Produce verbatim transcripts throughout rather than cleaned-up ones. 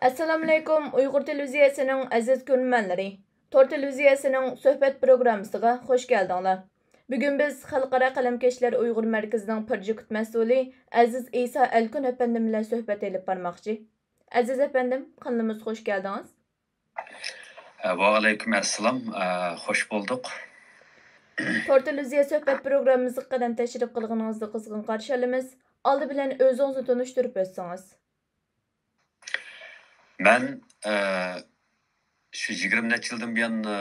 ئەسسالامۇئەلەيكۇم، ئۇيغۇر تېلېۋىزىيەسىنىڭ ئەزىز كۆرۈرمەنلىرى. تور تېلېۋىزىيەسىنىڭ سۆھبەت پروگراممىسىغا خۇش كەلدىڭلار. بۈگۈن بىز خەلقئارا قەلەمكەشلەر ئۇيغۇر مەركىزىنىڭ پىرجىكىت مەسئۇلى ئەزىز ئىسا ئەلكۈن ئەپەندىم بىلەن سۆھبەت ئېلىپ بارماقچى. ئەزىز ئەپەندىم، قانىلىمىزغا خۇش كەلدىڭىز. ۋەئەلەيكۇم ئەسسالام. خۇش بولدۇق. تور تېلېۋىزىيە سۆھبەت پروگراممىمىزغا قەدەم تەشرىپ قىلغىنىڭىزنى قىزغىن قارشى ئالىمىز. ئالدى بىلەن ئۆزىڭىزنى تونۇشتۇرۇپ ئۆتسىڭىز. مەن، ئە، شۇ يىگىرمە نەچچە يىلدىن بۇيان، ئە،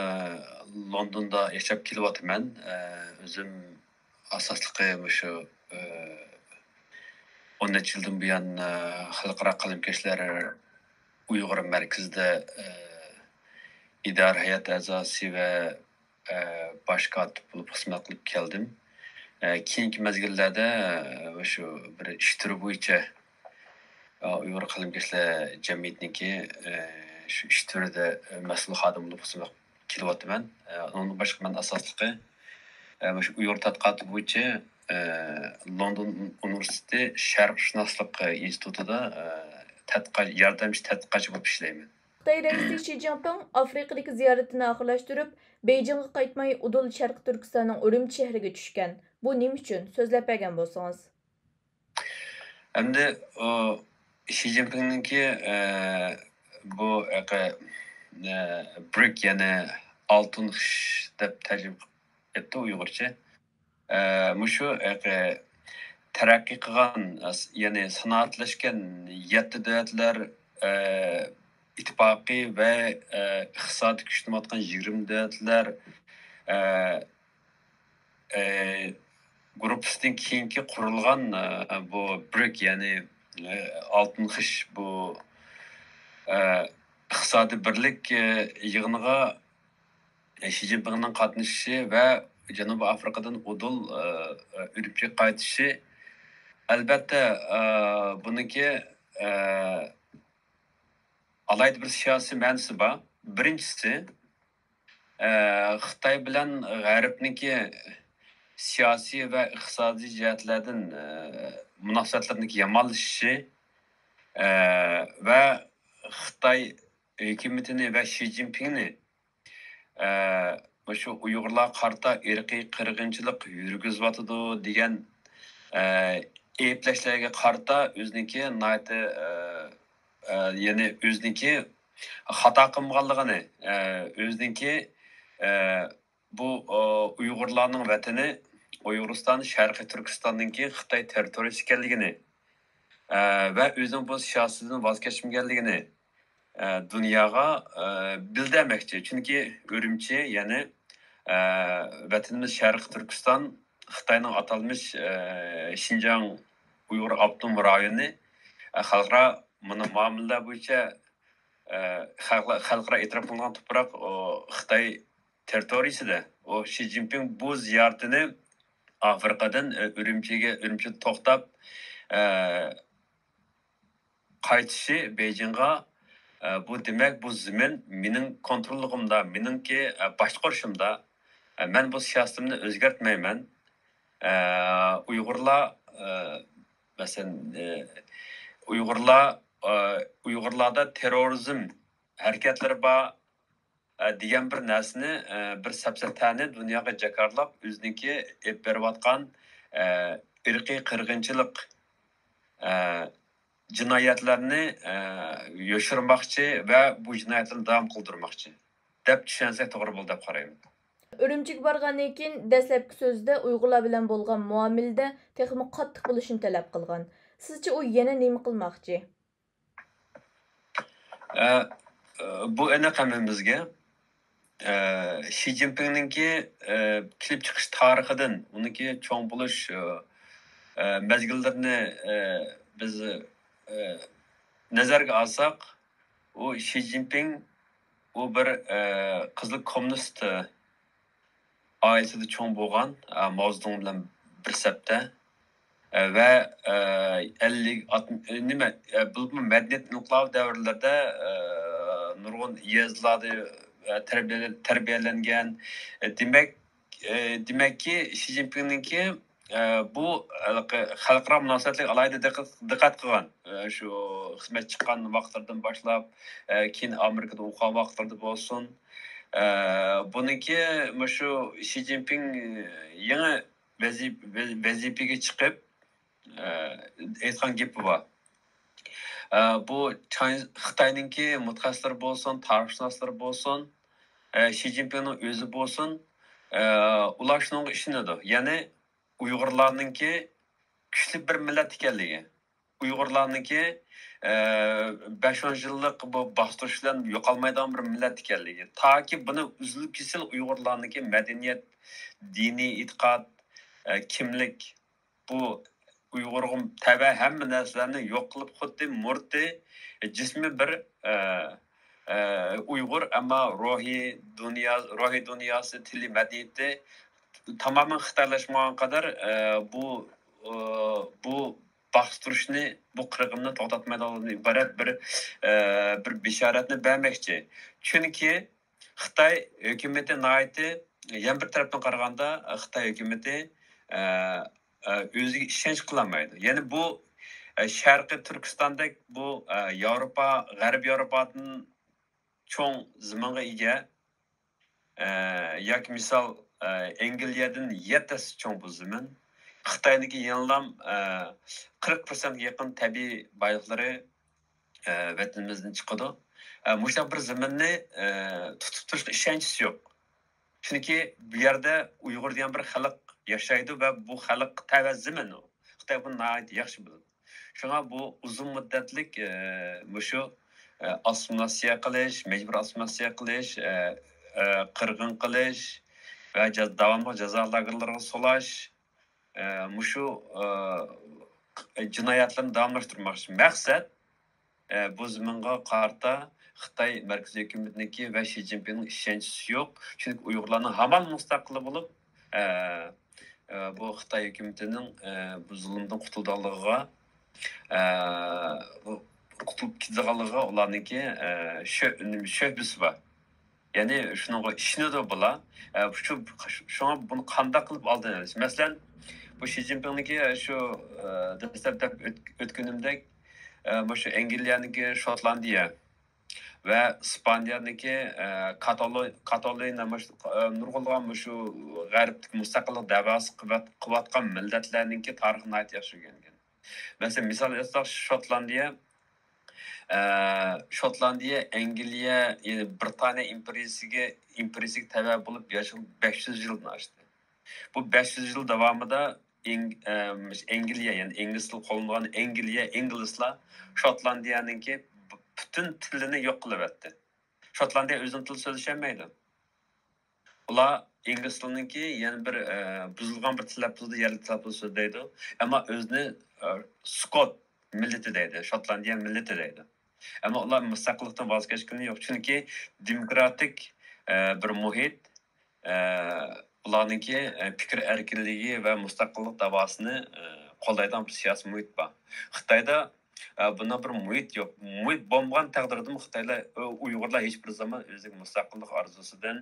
لوندوندا ياشاپ كېلىۋاتىمەن. ئە، ئۆزۈم ئاساسلىقى مۇشۇ، ئە، ئون نەچچە يىلدىن بۇيان، ئە، خەلقئارا قەلەمكەشلەر ئۇيغۇر مەركىزىدە، ئە، ئىدارە ھەيئەت ئەزاسى ۋە، ئە، باش كاتىپ بولۇپ خىزمەت قىلىپ كەلدىم. ئە، كېيىنكى مەزگىللەردە، ئە، مۇشۇ بىر ئىش تۈرى بويىچە، ئە، ئۇيغۇر قەلەمكەشلەر جەمئىيىتىنىڭكى، ئە، شۇ ئىش تۈرىدە، ئە، مەسئۇل خادىم بولۇپ خىزمەت كېلىۋاتىمەن. ئە، ئۇنىڭدىن باشقا مەن ئاساسلىقى، ئە، مۇشۇ ئۇيغۇر تەتقىقاتى بويىچە، ئە، لوندون ئۇنىۋېرسىتېتى شەرقشۇناسلىق ئىنستىتۇتىدا، ئە، تەتقىقات، ياردەمچى تەتقىقاتچى بولۇپ ئىشلەيمەن. خىتاي رەئىسى شى جىنپىڭ ئافرىقىدىكى زىيارىتىنى ئاخىرلاشتۇرۇپ، بېيجىڭغا قايتماي، ئۇدۇل شەرقىي تۈركىستاننىڭ ئۈرۈمچى شەھىرىگە چۈشكەن. بۇ نېمە ئۈچۈن؟ سۆزلەپ بەرگەن بولسىڭىز. ئەمدى، ئۇ، شى جىنپىڭنىڭكى، ئە، بۇ، ئە، ئە، برىك، يەنى ئالتۇن خىش دەپ تەرجىمە قىلىپ ئېيتتى ئۇيغۇرچە. ئە، مۇشۇ، ئە، تەرەققىي قىلغان، ئە، يەنى سانائەتلەشكەن يەتتە دۆلەتلەر، ئە، ئىتتىپاقى ۋە، ئە، ئىقتىسادىي كۈچلىنىۋاتقان يىگىرمە دۆلەتلەر، ئە، ئە، گۇرۇپپىسىدىن كېيىنكى قۇرۇلغان، ئە، بۇ برىك، يەنى، ئە، ئالتۇن خىش، بۇ، ئە، ئىقتىسادىي بىرلىك، ئە، يىغىنىغا، ئە، شى جىنپىڭنىڭ قاتنىشىشى ۋە جەنۇبىي ئافرىقىدىن ئۇدۇل، ئە، ئە، ئۈرۈمچىگە قايتىشى، ئەلۋەتتە، ئە، بۇنىڭكى، ئە، ئالاھىدە بىر سىياسىي مەنىسى بار. بىرىنچىسى، ئە، خىتاي بىلەن غەربنىڭكى سىياسىي ۋە ئىقتىسادىي جەھەتلەردىن، ئە، مۇناسىۋەتلىرىنىڭكى يامانلىشىشى، ئە، ۋە خىتاي ھۆكۈمىتىنى ۋە شى جىنپىڭنى، ئە، مۇشۇ ئۇيغۇرلارغا قارىتا ئىرقىي قىرغىنچىلىق يۈرگۈزۈۋاتىدۇ دېگەن، ئە، ئەيىبلەشلەرگە قارىتا ئۆزىنىڭكى ناھايىتى، ئە، ئە، يەنى ئۆزىنىڭكى خاتا قىلمىغانلىقىنى، ئە، ئۆزىنىڭكى، ئە، بۇ، ئۇيغۇرلارنىڭ ۋەتىنى ئۇيغۇرىستان، شەرقىي تۈركىستاننىڭكى خىتاي تېررىتورىيىسى ئىكەنلىكىنى، ئە، ۋە ئۆزىنىڭ بۇ سىياسىتىدىن ۋاز كەچمىگەنلىكىنى، ئە، دۇنياغا، ئە، بىلدۈرمەكچى. چۈنكى ئۈرۈمچى، يەنى، ئە، ۋەتىنىمىز شەرقىي تۈركىستان خىتاينىڭ ئاتالمىش، ئە، شىنجاڭ ئۇيغۇر ئاپتونوم رايونى، ئە، خەلقئارا مۇنۇ مۇئامىلىلەر بويىچە، ئە، خەلقئارا، خەلقئارا ئېتىراپ قىلىنغان تۇپراق، ئۇ، خىتاي تېررىتورىيىسىدە. ئۇ شى جىنپىڭ بۇ زىيارىتىنى ئافرىقىدىن، ئە، ئۈرۈمچىگە، ئۈرۈمچىدە توختاپ، ئە، قايتىشى بېيجىڭغا، ئە، بۇ دېمەك، بۇ زېمىن مېنىڭ كونتروللۇقۇمدا، مېنىڭكى، ئە، باشقۇرۇشۇمدا. ئە، مەن بۇ سىياسىتىمنى ئۆزگەرتمەيمەن. ئە، ئۇيغۇرلار، ئە، مەسىلەن، ئە، ئۇيغۇرلار، ئە، ئۇيغۇرلاردا تېررورىزم ھەرىكەتلىرى بار، ئە، دېگەن بىر نەرسىنى، ئە، بىر سەپسەتەنى دۇنياغا جاكارلاپ، ئۆزىنىڭكى ئېلىپ بېرىۋاتقان، ئە، ئىرقىي قىرغىنچىلىق، ئە، جىنايەتلەرنى، ئە، يوشۇرماقچى ۋە بۇ جىنايەتلەرنى داۋام قىلدۇرماقچى، دەپ چۈشەنسەك توغرا بولىدۇ دەپ قارايمەن. ئۈرۈمچىگە بارغاندىن كېيىن دەسلەپكى سۆزىدە ئۇيغۇرلار بىلەن بولغان مۇئامىلىدە تېخىمۇ قاتتىق بولۇشنى تەلەپ قىلغان. سىزچە ئۇ يەنە نېمە قىلماقچى؟ ئە، ئە، بۇ ئېنىق ھەممىمىزگە. ئە، شى جىنپىڭنىڭكى، ئە، كېلىپ چىقىش تارىخىدىن، ئۇنىڭكى چوڭ بولۇش، ئە، ئە، مەزگىللىرىنى، ئە، بىز، ئە، نەزەرگە ئالساق، ئۇ شى جىنپىڭ، ئۇ بىر، ئە، قىزىل كوممۇنىست، ئە، ئائىلىسىدە چوڭ بولغان، ئە، ماۋزېدۇڭ بىلەن بىر سەپتە. ئە، ۋە، ئە، ئەللىك، ئات-، ئە، نېمە، ئە، بولۇپمۇ مەدەنىيەت ئىنقىلابى دەۋرلىرىدە، ئە، نۇرغۇن يېزىلاردا، ئە، تەربىيە-، تەربىيەلەنگەن. ئە، دېمەك، ئە، دېمەككى، شى جىنپىڭنىڭكى، ئە، بۇ ھېلىقى خەلقئارا مۇناسىۋەتلەرگە ئالاھىدە دىققەت، دىققەت قىلغان. ئە، شۇ خىزمەت چىققان ۋاقىتلىرىدىن باشلاپ، ئە، كېيىن ئامېرىكىدا ئوقۇغان ۋاقىتلىرىدا بولسۇن. ئە، بۇنىڭكى مۇشۇ شى جىنپىڭ يېڭى ۋەزىپ-، ۋەزىپىگە چىقىپ، ئە، ئېيتقان گېپى بار. ئە، بۇ چاي-، خىتاينىڭكى مۇتەخەسسىسلىرى بولسۇن، تارىخشۇناسلىرى بولسۇن، ئە، شى جىنپىڭنىڭ ئۆزى بولسۇن، ئە، ئۇلار شۇنىڭغا ئىشىنىدۇ. يەنى ئۇيغۇرلارنىڭكى كۈچلۈك بىر مىللەت ئىكەنلىكى، ئۇيغۇرلارنىڭكى، ئە، بەش-ئون يىللىق بۇ باستۇرۇش بىلەن يوقالمايدىغان بىر مىللەت ئىكەنلىكى، تاكى بۇنى ئۈزۈل-كېسىل ئۇيغۇرلارنىڭكى مەدەنىيەت، دىنىي ئېتىقاد، ئە، كىملىك، بۇ ئۇيغۇرغا تەۋە ھەممە نەرسىلەرنى يوق قىلىپ، خۇددى مۇرتى، جىسمى بىر، ئە، ئە، ئۇيغۇر، ئەمما روھىي دۇنيا، روھىي دۇنياسى، تىلى، مەدەنىيىتى تامامەن خىتايلاشمىغان قەدەر، ئە، بۇ، ئە، بۇ باستۇرۇشنى، بۇ قىرغىننى توختاتمايدىغاندىن ئىبارەت بىر، ئە، بىر بېشارەتنى بەرمەكچى. چۈنكى خىتاي ھۆكۈمىتى ناھايىتى، يەنە بىر تەرەپتىن قارىغاندا، خىتاي ھۆكۈمىتى، ئە، ئە، ئۆزىگە ئىشەنچ قىلالمايدۇ. يەنى بۇ، ئە، شەرقىي تۈركىستاندەك بۇ، ئە، ياۋروپا، غەربىي ياۋروپادىن چوڭ زېمىنغا ئىگە، ئە، ياكى مىسال، ئە، ئەنگلىيەدىن يەتتە ھەسسە چوڭ بۇ زېمىن. خىتاينىڭكى يەنىلام، ئە، قىرىق پىرسەنتكە يېقىن تەبىئىي بايلىقلىرى، ئە، ۋەتىنىمىزدىن چىقىدۇ. ئە، مۇشۇنداق بىر زېمىننى، ئە، تۇتۇپ تۇرۇشقا ئىشەنچىسى يوق. چۈنكى بۇ يەردە ئۇيغۇر دېگەن بىر خەلق ياشايدۇ ۋە بۇ خەلققە تەۋە زېمىن ئۇ. خىتاي بۇنى ناھايىتى ياخشى بىلىدۇ. شۇڭا بۇ ئۇزۇن مۇددەتلىك، ئە، مۇشۇ، ئە، ئاسسىمىلياتسىيە قىلىش، مەجبۇرىي ئاسسىمىلياتسىيە قىلىش، ئە، ئە، قىرغىن قىلىش ۋە جاز-، داۋاملىق جازا لاگېرلىرىغا سولاش، ئە، مۇشۇ، ئە، جىنايەتلەرنى داۋاملاشتۇرماقچى. مەقسەت، ئە، بۇ زېمىنغا قارىتا خىتاي مەركىزىي ھۆكۈمىتىنىڭكى ۋە شى جىنپىڭنىڭ ئىشەنچىسى يوق. چۈنكى ئۇيغۇرلارنىڭ ھامان مۇستەقىل بولۇپ، ئە، ئە، بۇ خىتاي ھۆكۈمىتىنىڭ، ئە، بۇ زۇلۇمدىن قۇتۇلىدىغانلىقىغا، ئە، بۇ قۇتۇلۇپ كېتىدىغانلىقىغا ئۇلارنىڭكى، ئە، شۆ-، نېمە، شۈبھىسى بار. يەنى شۇنىڭغا ئىشىنىدۇ بۇلار. ئە، شۇ، شۇڭا بۇنى قانداق قىلىپ ئالدىن ئېلىش؟ مەسىلەن، بۇ شى جىنپىڭنىڭكى شۇ، ئە، دەسلەپ دەپ ئۆت-، ئۆتكىنىمدەك، ئە، مۇشۇ ئەنگلىيەنىڭكى شوتلاندىيە ۋە ئىسپانىيەنىڭكى، ئە، كاتالو-، كاتالونىيە، مۇشۇ، ئە، نۇرغۇنلىغان مۇشۇ غەربتىكى مۇستەقىللىق دەۋاسى قىلىۋات-، قىلىۋاتقان مىللەتلەرنىڭكى تارىخى ناھايىتى ياخشى ئۆگەنگەن. مەسىلەن، مىسال ئېيتساق، شوتلاندىيە، ئە، شوتلاندىيە ئەنگلىيە، يەنى بىرىتانىيە ئىمپېرىيىسىگە، ئىمپېرىيىسىگە تەۋە بولۇپ ياشىغىلى بەش يۈز يىلدىن ئاشتى. بۇ بەش يۈز يىل داۋامىدا ئىڭ-، ئە، ئەنگلىيە، يەنى ئىنگلىز تىلى قوللىنىدىغان ئەنگلىيە، ئىنگلىزلار شوتلاندىيەنىڭكى پۈتۈن تىلىنى يوق قىلىۋەتتى. شوتلاندىيە ئۆزىنىڭ تىلىدا سۆزلىشەلمەيدۇ. ئۇلار ئىنگلىز تىلىنىڭكى يەنە بىر، ئە، بۇزۇلغان بىر تەلەپپۇزدا، يەرلىك تەلەپپۇزدا سۆزلەيدۇ. ئەمما ئۆزىنى، ئە، سكوت مىللىتى دەيدۇ، شوتلاندىيە مىللىتى دەيدۇ. ئەمما ئۇلار مۇستەقىللىقتىن ۋاز كەچكىنى يوق، چۈنكى دېموكراتىك، ئە، بىر مۇھىت، ئە، ئۇلارنىڭكى، ئە، پىكىر ئەركىنلىكى ۋە مۇستەقىللىق داۋاسىنى، ئە، قوللايدىغان بىر سىياسىي مۇھىت بار. خىتايدا، ئە، بۇنداق بىر مۇھىت يوق. مۇھىت بولمىغان تەقدىردىمۇ خىتايلار، ئۇ-، ئۇيغۇرلار ھېچبىر زامان ئۆزىگە مۇستەقىللىق ئارزۇسىدىن،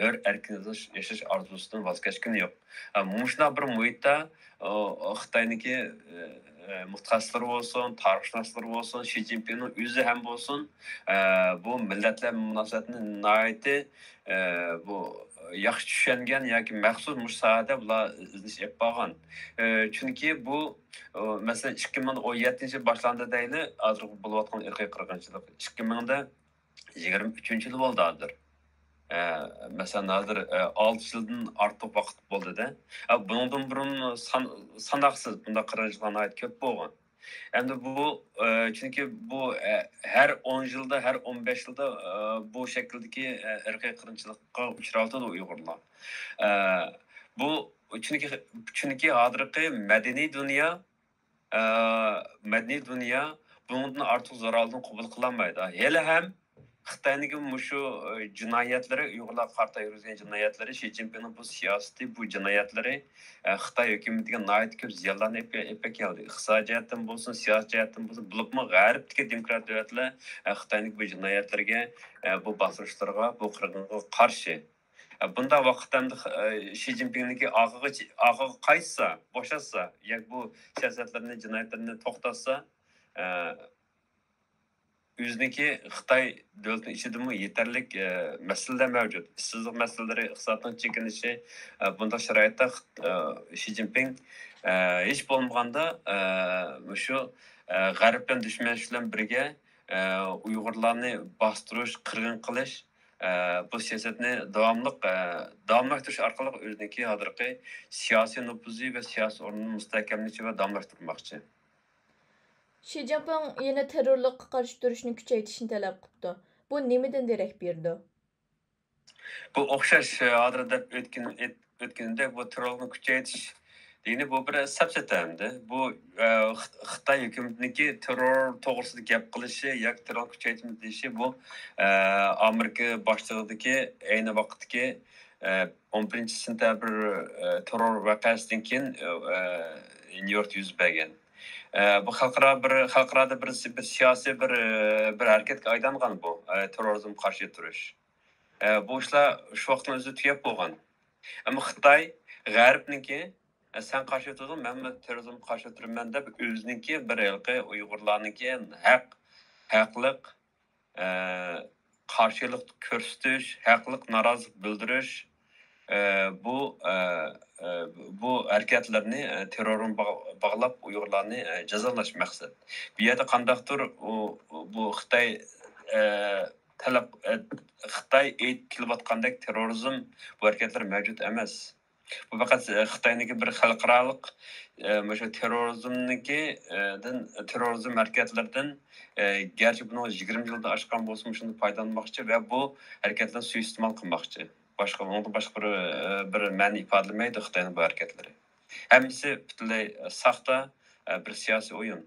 ھۆر ئەركىن ياشاش ئارزۇسىدىن ۋاز كەچكىنى يوق. ئە، مۇشۇنداق بىر مۇھىتتا، ئۇ، خىتاينىڭكى، ئە، ئە، مۇتەخەسسىسلىرى بولسۇن، تارىخشۇناسلىرى بولسۇن، شى جىنپىڭنىڭ ئۆزى ھەم بولسۇن، ئە، بۇ مىللەتلەر مۇناسىۋەتنى ناھايىتى، ئە، بۇ ياخشى چۈشەنگەن ياكى مەخسۇس مۇشۇ ساھەدە بۇلار ئىزدىنىش ئېلىپ بارغان. ئە، چۈنكى بۇ، ئۇ، مەسىلەن، ئىككى مىڭ ئون يەتتىنچى يىل باشلاندى دەيلى، ھازىر بولۇۋاتقان ئىرقىي قىرغىنچىلىق. ئىككى مىڭ يىگىرمە ئۈچىنچى يىل بولدى ھازىر. ئە، مەسىلەن، ھازىر، ئە، ئالتە يىلدىن ئارتۇق ۋاقىت بولدى-دە. ئە، بۇنىڭدىن بۇرۇن سان-، ساناقسىز بۇنداق قىرغىنچىلىقلار ناھايىتى كۆپ بولغان. ئەمدى بۇ، ئە، چۈنكى بۇ، ئە، ھەر ئون يىلدا، ھەر ئون بەش يىلدا، ئە، بۇ شەكىلدىكى، ئە، ئىرقىي قىرغىنچىلىققا ئۇچراۋاتىدۇ ئۇيغۇرلار. ئە، بۇ چۈنكى، چۈنكى ھازىرقى مەدەنىي دۇنيا، ئە، مەدەنىي دۇنيا بۇنىڭدىن ئارتۇق زورالغۇنى قوبۇل قىلالمايدۇ. ھېلىھەم خىتاينىڭكى مۇشۇ، ئە، جىنايەتلىرى، ئۇيغۇرلارغا قارىتا يۈرگۈزگەن جىنايەتلىرى، شى جىنپىڭنىڭ بۇ سىياسىتى، بۇ جىنايەتلىرى، ئە، خىتاي ھۆكۈمىتىگە ناھايىتى كۆپ زىيانلارنى ئېلىپ، ئېلىپ كەلدى. ئىقتىسادىي جەھەتتىن بولسۇن، سىياسىي جەھەتتىن بولسۇن، بولۇپمۇ غەربتىكى دېموكرات دۆلەتلەر، ئە، خىتاينىڭ بۇ جىنايەتلىرىگە، ئە، بۇ باستۇرۇشلىرىغا، بۇ قىرغىنغا قارشى. بۇنداق ۋاقىتتا ئەمدى، ئە، شى جىنپىڭنىڭكى ئارقىغا، ئارقىغا قايتسا، بوشاتسا، ياكى بۇ سىياسەتلىرىنى، جىنايەتلىرىنى توختاتسا، ئە، ئۆزىنىڭكى خىتاي دۆلىتىنىڭ ئىچىدىمۇ يېتەرلىك، ئە، مەسىلىلەر مەۋجۇت. ئىشسىزلىق مەسىلىلىرى، ئىقتىسادنىڭ چېكىنىشى، ئە، بۇنداق شارائىتتا خىت-، ئە، شى جىنپىڭ، ئە، ھېچ بولمىغاندا، ئە، مۇشۇ، ئە، غەرب بىلەن دۈشمەنلىشىش بىلەن بىرگە، ئە، ئۇيغۇرلارنى باستۇرۇش، قىرغىن قىلىش، ئە، بۇ سىياسەتنى داۋاملىق، ئە، داۋاملاشتۇرۇش ئارقىلىق ئۆزىنىڭكى ھازىرقى سىياسىي نوپۇزى ۋە سىياسىي ئورنىنى مۇستەھكەملىشى ۋە داۋاملاشتۇرماقچى. شى جىنپىڭ يەنە تېررورلۇققا قارشى تۇرۇشنى كۈچەيتىشنى تەلەپ قىپتۇ. بۇ نېمىدىن دېرەك بېرىدۇ؟ بۇ ئوخشاش، ھازىر دەپ ئۆتكىن-، ئۆت-، ئۆتكىنىدەك بۇ تېررورنى كۈچەيتىش دېگىنى بۇ بىر سەپسەتە ئەمدى. بۇ، ئە، خىت-، خىتاي ھۆكۈمىتىنىڭكى تېررور توغرىسىدا گەپ قىلىشى ياكى تېررورنى كۈچەيتىمىز دېيىشى بۇ، ئە، ئامېرىكا باشلىقىدىكى ئەينى ۋاقىتتىكى، ئە، ئون بىرىنچى سېنتەبىر، ئە، تېررور ۋەقەسىدىن كېيىن، ئە، نيۇ يوركتا يۈز بەرگەن. ئە، بۇ خەلقئارا بىر، خەلقئارادا بىر، بىر سىياسىي بىر، ئە، بىر ھەرىكەتكە ئايلانغان بۇ، ئە، تېررورىزمغا قارشى تۇرۇش. ئە، بۇ ئىشلار شۇ ۋاقىتنىڭ ئۆزىدە تۈگەپ بولغان. ئەمما خىتاي غەربنىڭكى، ئە، سەن قارشى تۇردۇڭ، مەنمۇ تېررورىزمغا قارشى تۇرىمەن دەپ ئۆزىنىڭكى بىر ھېلىقى ئۇيغۇرلارنىڭكى ھەق، ھەقلىق، ئە، قارشىلىق كۆرسىتىش، ھەقلىق نارازىلىق بىلدۈرۈش، ئە، بۇ، ئە، ئە، بۇ ھەرىكەتلىرىنى، ئە، تېررورغا باغ-، باغلاپ ئۇيغۇرلارنى، ئە، جازالاش مەقسەت. بۇ يەردە قانداقتۇر ئۇ، بۇ خىتاي، ئە، تەلەپ، ئە، خىتاي ئېيتىپ كېلىۋاتقاندەك تېررورىزم بۇ ھەرىكەتلەر مەۋجۇت ئەمەس. بۇ پەقەت، ئە، خىتاينىڭكى بىر خەلقئارالىق، ئە، مۇشۇ تېررورىزمنىڭكى، ئە، دىن، تېررورىزم ھەرىكەتلىرىدىن، ئە، گەرچە بۇنىڭ يىگىرمە يىلدىن ئاشقان بولسىمۇ، شۇندىن پايدىلانماقچى ۋە بۇ ھەرىكەتلەرنى سۇيىئىستېمال قىلماقچى. باشقا، ئۇنىڭدىن باشقا بىر، ئە، بىر مەنە ئىپادىلىمەيدۇ خىتاينىڭ بۇ ھەرىكەتلىرى. ھەممىسى پۈتۈنلەي ساختا، ئە، بىر سىياسىي ئويۇن.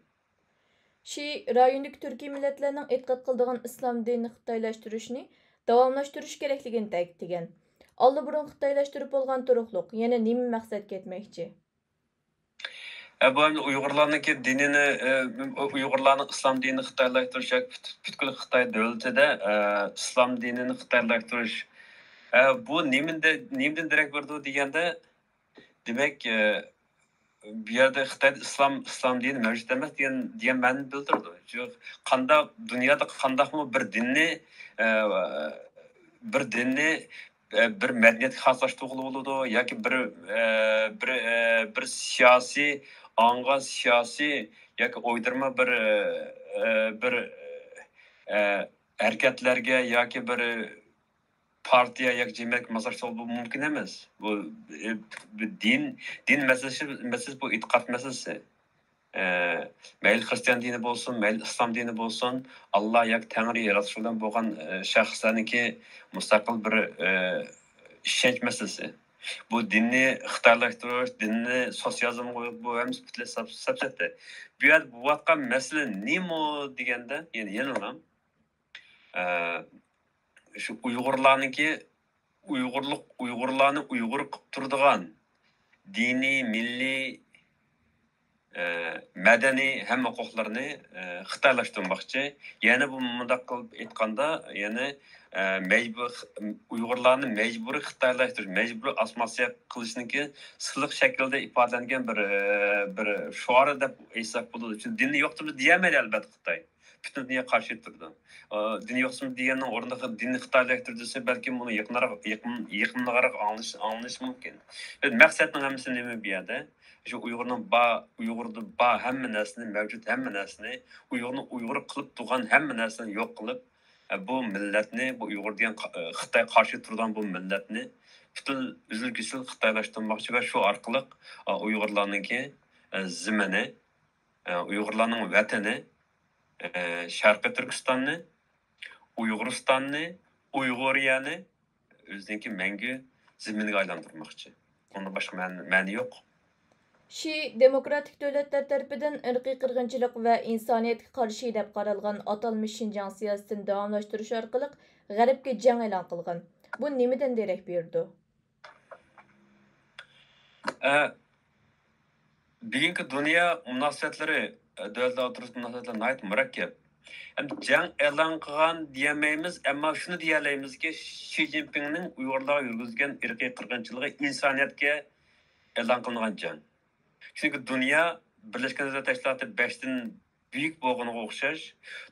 شى رايوندىكى تۈركىي مىللەتلەرنىڭ ئېتىقاد قىلىدىغان ئىسلام دىنىنى خىتايلاشتۇرۇشنى داۋاملاشتۇرۇش كېرەكلىكىنى تەكىتلىگەن. ئاللىبۇرۇن خىتايلاشتۇرۇپ بولغان تۇرۇقلۇق يەنە نېمە مەقسەتكە يەتمەكچى؟ ئە، بۇ ئەمدى ئۇيغۇرلارنىڭكى دىنىنى، ئە، ئۇيغۇرلارنىڭ ئىسلام دىنىنى خىتايلاشتۇرۇش ياكى پۈت-، پۈتكۈل خىتاي دۆلىتىدە، ئە، ئىسلام دىنىنى خىتايلاشتۇرۇش. ئە، بۇ نېمىدە-، نېمىدىن دېرەك بېرىدۇ دېگەندە، دېمەك، ئە، بۇ يەردە خىتايدا ئىسلام، ئىسلام دىنى مەۋجۇت ئەمەس دېگەن، دېگەن مەنىنى بىلدۈرىدۇ. چۈنكى قانداق دۇنيادا قانداقمۇ بىر دىننى، ئە، بىر دىننى، ئە، بىر مەدەنىيەتكە خاسلاشتۇرغىلى بولىدۇ ياكى بىر، ئە، بىر، ئە، بىر سىياسىي ئاڭغا، سىياسىي ياكى ئويدۇرما بىر، ئە، بىر، ئە، ھەرىكەتلەرگە ياكى بىر پارتىيە ياكى جەمئىيەتكە ماسلاشتۇرۇلۇشى مۇمكىن ئەمەس. بۇ، ئى، بۇ دىن، دىن مەسىلىسى، مەسىلىسى بۇ ئېتىقاد مەسىلىسى. ئە، مەيلى خىرىستىيان دىنى بولسۇن، مەيلى ئىسلام دىنى بولسۇن، ئاللا ياكى تەڭرى ياراتقۇچى بىلەن بولغان، ئە، شەخسلەرنىڭكى مۇستەقىل بىر، ئە، ئىشەنچ مەسىلىسى. بۇ دىننى خىتايلاشتۇرۇش، دىننى سوتسىيالىزمغا قويۇپ، بۇ ھەممىسى پۈتۈنلەي سەپ-، سەپسەتە. بۇ يەردە بولۇۋاتقان مەسىلە نېمە دېگەندە، يەنە، يەنىلا، ئە، شۇ ئۇيغۇرلارنىڭكى، ئۇيغۇرلۇق، ئۇيغۇرلارنى ئۇيغۇر قىلىپ تۇرىدىغان دىنىي، مىللىي، ئە، مەدەنىي ھەممە ھوقۇقلىرىنى، ئە، خىتايلاشتۇرماقچى. يەنە بۇ مۇنداق قىلىپ ئېيتقاندا، يەنى، ئە، مەجبۇر، ئۇيغۇرلارنى مەجبۇرىي خىتايلاشتۇرۇش، مەجبۇرىي ئاسسىمىلياتسىيە قىلىشنىڭكى سىلىق شەكىلدە ئىپادىلەنگەن بىر، ئە، بىر شوئار دەپ ئېيتساق بولىدۇ. چۈنكى دىننى يوقىتىمىز دېيەلمەيدۇ، ئەلۋەتتە، خىتاي. پۈتۈن دۇنيا قارشى تۇرىدۇ. ئا، دىننى يوقىتىمىز دېگەننىڭ ئورنىغا دىننى خىتايلاشتۇر دېسە، بەلكىم بۇنى يېقىنراق، يېقىن-، يېقىنراق ئاڭلىنىش، ئاڭلىنىشى مۇمكىن. مەقسەتنىڭ ھەممىسى نېمە بۇ يەردە؟ شۇ ئۇيغۇرنىڭ بار، ئۇيغۇردا بار ھەممە نەرسىنى، مەۋجۇت ھەممە نەرسىنى، ئۇيغۇرنى ئۇيغۇر قىلىپ تۇرغان ھەممە نەرسىنى يوق قىلىپ، ئە، بۇ مىللەتنى، بۇ ئۇيغۇر دېگەن قا-، ئە، خىتاي قارشى تۇرىدىغان بۇ مىللەتنى پۈتۈن ئۈزۈل-كېسىل خىتايلاشتۇرماقچى ۋە شۇ ئارقىلىق، ئە، ئۇيغۇرلارنىڭكى، ئە، زېمىنى، ئە، ئۇيغۇرلارنىڭ ۋەتىنى، ئە، شەرقىي تۈركىستاننى، ئۇيغۇرىستاننى، ئۇيغۇرىيەنى ئۆزىنىڭكى مەڭگۈ زېمىنىگە ئايلاندۇرماقچى. ئۇنىڭدىن باشقا مەن-، مەنە يوق. شى دېموكراتىك دۆلەتلەر تەرىپىدىن ئىرقىي قىرغىنچىلىق ۋە ئىنسانىيەتكە قارشى دەپ قارالغان ئاتالمىش شىنجاڭ سىياسىتىنى داۋاملاشتۇرۇش ئارقىلىق غەربكە جەڭ ئېلان قىلغان. بۇ نېمىدىن دېرەك بېرىدۇ؟ ئە، بۈگۈنكى دۇنيا مۇناسىۋەتلىرى، ئە، دۆلەتلەر ئوتتۇرىسىدىكى مۇناسىۋەتلەر ناھايىتى مۇرەككەپ. ئەمدى جەڭ ئېلان قىلغان دېيەلمەيمىز، ئەمما شۇنى دېيەلەيمىزكى، شى جىنپىڭنىڭ ئۇيغۇرلارغا يۈرگۈزگەن ئىرقىي قىرغىنچىلىقى ئىنسانىيەتكە ئېلان قىلىنغان جەڭ. چۈنكى دۇنيا، بىرلەشكەن دۆلەتلەر تەشكىلاتى بەشتىن بۈيۈك بولغىنىغا ئوخشاش،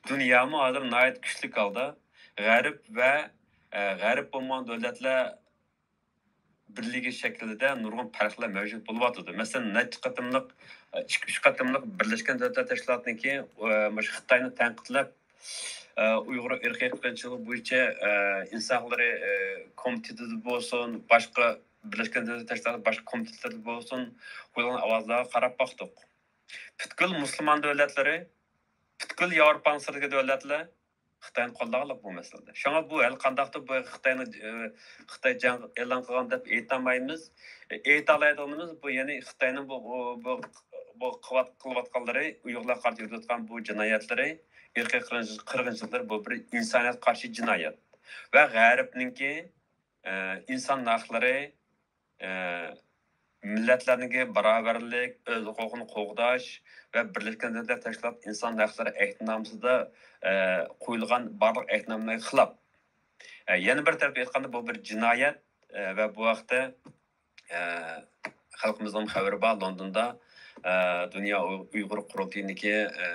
دۇنيامۇ ھازىر ناھايىتى كۈچلۈك ھالدا غەرب ۋە، ئە، غەرب بولمىغان دۆلەتلەر بىرلىكى شەكلىدە نۇرغۇن پەرقلەر مەۋجۇت بولۇۋاتىدۇ. مەسىلەن، نەچچە قېتىملىق، ئىككى، ئۈچ قېتىملىق بىرلەشكەن دۆلەتلەر تەشكىلاتىنىڭكى، ئە، مۇشۇ خىتاينى تەنقىدلەپ، ئە، ئۇيغۇر ئىرقىي قىرغىنچىلىقى بويىچە، ئە، ئىنسان ھەقلىرى، ئە، كومىتېتىدا بولسۇن، باشقا بىرلەشكەن دۆلەتلەر تەشكىلاتى باشقا كومىتېتلىرىدا بولسۇن، قويۇلغان ئاۋازلارغا قاراپ باقتۇق. پۈتكۈل مۇسۇلمان دۆلەتلىرى، پۈتكۈل ياۋروپانىڭ سىرتىدىكى دۆلەتلەر خىتاينى قوللىغانلىق بۇ مەسىلىدە. شۇڭا بۇ ھېلى قانداقتۇر بۇ خىتاينى، ئى، خىتاي جەڭ ئېلان قىلغان دەپ ئېيتالمايمىز. ئېيتالايدىغىنىمىز بۇ، يەنى خىتاينىڭ بۇ، بۇ، بۇ قىلىۋات-، قىلىۋاتقانلىرى، ئۇيغۇرلارغا قارشى يۈرگۈزۈۋاتقان بۇ جىنايەتلىرى، ئىرقىي قىرغىنچىلىق، قىرغىنچىلىقلىرى، بۇ بىر ئىنسانىيەتكە قارشى جىنايەت. ۋە غەربنىڭكى، ئى، ئىنسان ھەقلىرى، ئى، مىللەتلەرنىڭكى باراۋەرلىك، ئۆز ھوقۇقىنى قوغداش ۋە بىرلەشكەن دۆلەتلەر تەشكىلاتى ئىنسان ھەقلىرى ئەھدىنامىسىدا، ئە، قويۇلغان بارلىق ئەھدىنامىلەرگە خىلاپ. ئە، يەنە بىر تەرەپتىن ئېيتقاندا، بۇ بىر جىنايەت، ئە، ۋە بۇ ھەقتە، ئە، خەلقىمىزنىڭ خەۋىرى بار، لوندوندا، ئە، دۇنيا ئۇ-، ئۇيغۇر قۇرۇلتىيىنىڭكى، ئە،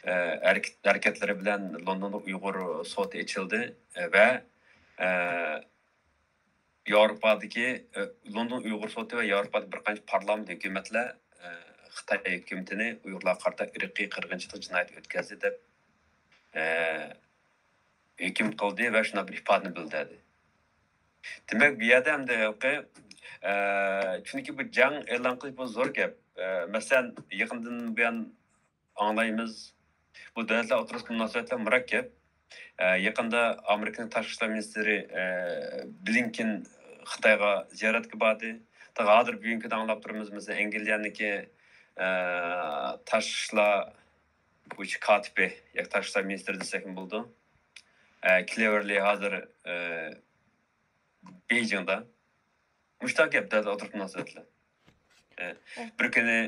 ئە، ھەرىكەت-، ھەرىكەتلىرى بىلەن لوندوندا ئۇيغۇر سوتى ئېچىلدى، ئە، ۋە، ئە، ياۋروپادىكى، ئە، لوندون ئۇيغۇر سوتى ۋە ياۋروپادا بىر قانچە پارلامېنت ھۆكۈمەتلەر، ئە، خىتاي ھۆكۈمىتىنى ئۇيغۇرلارغا قارىتا ئىرقىي قىرغىنچىلىق جىنايىتى ئۆتكەزدى دەپ، ئە، ھۆكۈم قىلدى ۋە شۇنداق بىر ئىپادىنى بىلدۈردى. دېمەك، بۇ يەردە ئەمدى ھېلىقى، ئە، چۈنكى بۇ جەڭ ئېلان قىلىش بۇ زور گەپ. ئە، مەسىلەن، يېقىندىن بۇيان ئاڭلايمىز. بۇ دۆلەتلەر ئوتتۇرىسىدا مۇناسىۋەتلەر مۇرەككەپ. ئە، يېقىندا ئامېرىكىنىڭ تاشقى ئىشلار مىنىستىرى، ئە، بلىنكېن خىتايغا زىيارەتكە باردى. ھازىر بۈگۈنكى كۈندە ئاڭلاپ تۇرىمىز، مەسىلەن، ئەنگلىيەنىڭكى، ئە، تاشقى ئىشلار بويىچە كاتىپى ياكى تاشقى ئىشلار مىنىستىرى دېسەكمۇ بولىدۇ. ئە، كلېۋېرلى ھازىر، ئە، بېيجىڭدا. مۇشۇنداق گەپ، دۆلەت ئوتتۇرىسىدا مۇناسىۋەتلەر. ئە، بىر كۈنى،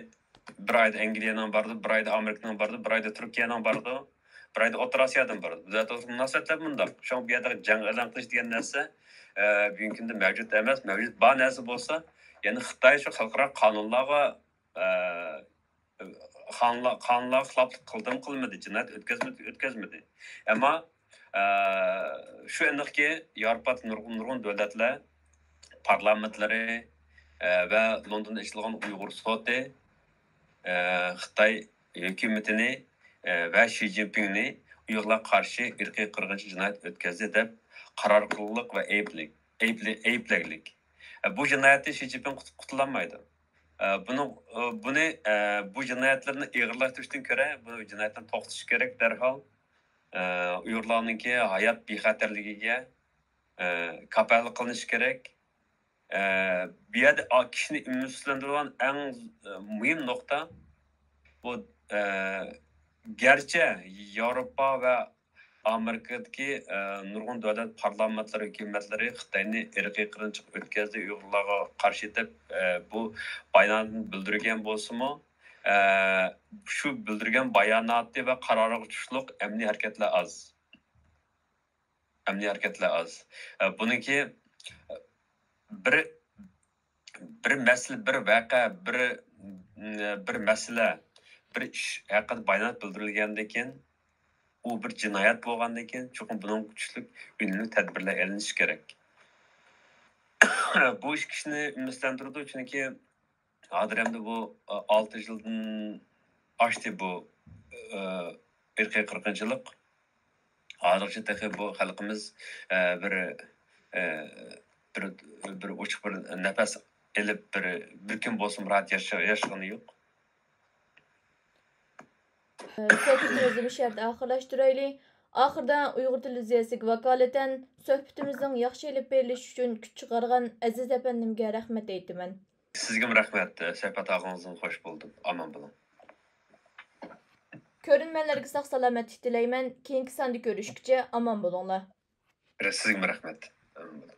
بىر ئايدا ئەنگلىيەنىڭ بارىدۇ، بىر ئايدا ئامېرىكىنىڭ بارىدۇ، بىر ئايدا تۈركىيەنىڭ بارىدۇ، بىر ئايدا ئوتتۇرا ئاسىيادىن بارىدۇ. دۆلەت ئوتتۇرىسىدا مۇناسىۋەتلەر مۇنداق. شۇڭا بۇ يەردە جەڭ ئېلان قىلىش دېگەن نەرسە، ئە، بۈگۈنكى كۈندە مەۋجۇت ئەمەس. مەۋجۇت بار نەرسە بولسا، يەنى خىتاي شۇ خەلقئارا قانۇنلارغا، ئە، قانۇنلار، قانۇنلارغا خىلاپلىق قىلدىمۇ قىلمىدى، جىنايەت ئۆتكەزمىدى، ئۆتكەزمىدى. ئەمما، ئە، شۇ ئېنىقكى، ياۋروپادا نۇرغۇن، نۇرغۇن دۆلەتلەر پارلامېنتلىرى، ئە، ۋە لوندوندا ئېچىلغان ئۇيغۇر سوتى، ئە، خىتاي ھۆكۈمىتىنى، ئە، ۋە شى جىنپىڭنى ئۇيغۇرلارغا قارشى ئىرقىي قىرغىنچىلىق جىنايەت ئۆتكەزدى دەپ قارار قىلغانلىق ۋە ئەيىبلىك، ئەيىبلى-، ئەيىبلەكلىك. ئە، بۇ جىنايەتتىن شى جىنپىڭ قۇت-، قۇتۇلالمايدۇ. ئە، بۇنىڭ، ئە، بۇنى، ئە، بۇ جىنايەتلەرنى ئېغىرلاشتۇرۇشتىن كۆرە، بۇ جىنايەتلەرنى توختىتىش كېرەك دەرھال. ئە، ئۇيغۇرلارنىڭكى ھايات بىخەتەرلىكىگە، ئە، كاپالەتلىك قىلىنىشى كېرەك. ئە، بۇ يەردە ئا-، كىشىنى ئۈمىدسىزلەندۈرىدىغان ئەڭ، ئە، مۇھىم نۇقتا، بۇ، ئە، گەرچە ياۋروپا ۋە ئامېرىكىدىكى، ئە، نۇرغۇن دۆلەت پارلامېنتلىرى، ھۆكۈمەتلىرى خىتاينى ئىرقىي قىرغىنچىلىق ئۆتكەزدى ئۇيغۇرلارغا قارشى دەپ، ئە، بۇ باياناتنى بىلدۈرگەن بولسىمۇ، ئە، شۇ بىلدۈرگەن باياناتى ۋە قارارىغا تۇشلۇق ئەمەلىي ھەرىكەتلەر ئاز. ئەمەلىي ھەرىكەتلەر ئاز. ئە، بۇنىڭكى، ئە، بىر، بىر مەسىلە، بىر ۋەقە، بىر، بىر مەسىلە، بىر ئىش ھەققىدە بايانات بىلدۈرۈلگەندىن كېيىن، ئۇ بىر جىنايەت بولغاندىن كېيىن، چوقۇم بۇنىڭغا تۇتۇشلۇق ئۈنۈملۈك تەدبىرلەر ئېلىنىشى كېرەك. بۇ ئىش كىشىنى ئۈمىدسىزلەندۈرىدۇ، چۈنكى ھازىر ئەمدى بۇ، ئە، ئالتە يىلدىن ئاشتى بۇ، ئە، ئىرقىي قىرغىنچىلىق. ھازىرغىچە تېخى بۇ خەلقىمىز، ئە، بىر، ئە، بىر، بىر ئوچۇق بىر نەپەس ئېلىپ، بىر، بىر كۈن بولسىمۇ راھەت ياشا-، ياشىغىنى يوق. سۆھبىتىمىزنى مۇشۇ يەردە ئاخىرلاشتۇرايلى. ئاخىردا ئۇيغۇر تېلېۋىزىيەسىگە ۋاكالىتەن سۆھبىتىمىزنىڭ ياخشى ئېلىپ بېرىلىشى ئۈچۈن كۈچ چىقارغان ئەزىز ئەپەندىمگە رەھمەت ئېيتىمەن. سىزگىمۇ رەھمەت، سۆھبەت ھالىڭىزدىن خوش بولدۇم. ئامان بولۇڭ. كۆرۈرمەنلەرگە ساق-سالامەتلىك تىلەيمەن. كېيىنكى ساندا كۆرۈشكىچە ئامان بولۇڭلار. سىزگىمۇ رەھمەت. ئامان بولۇڭ.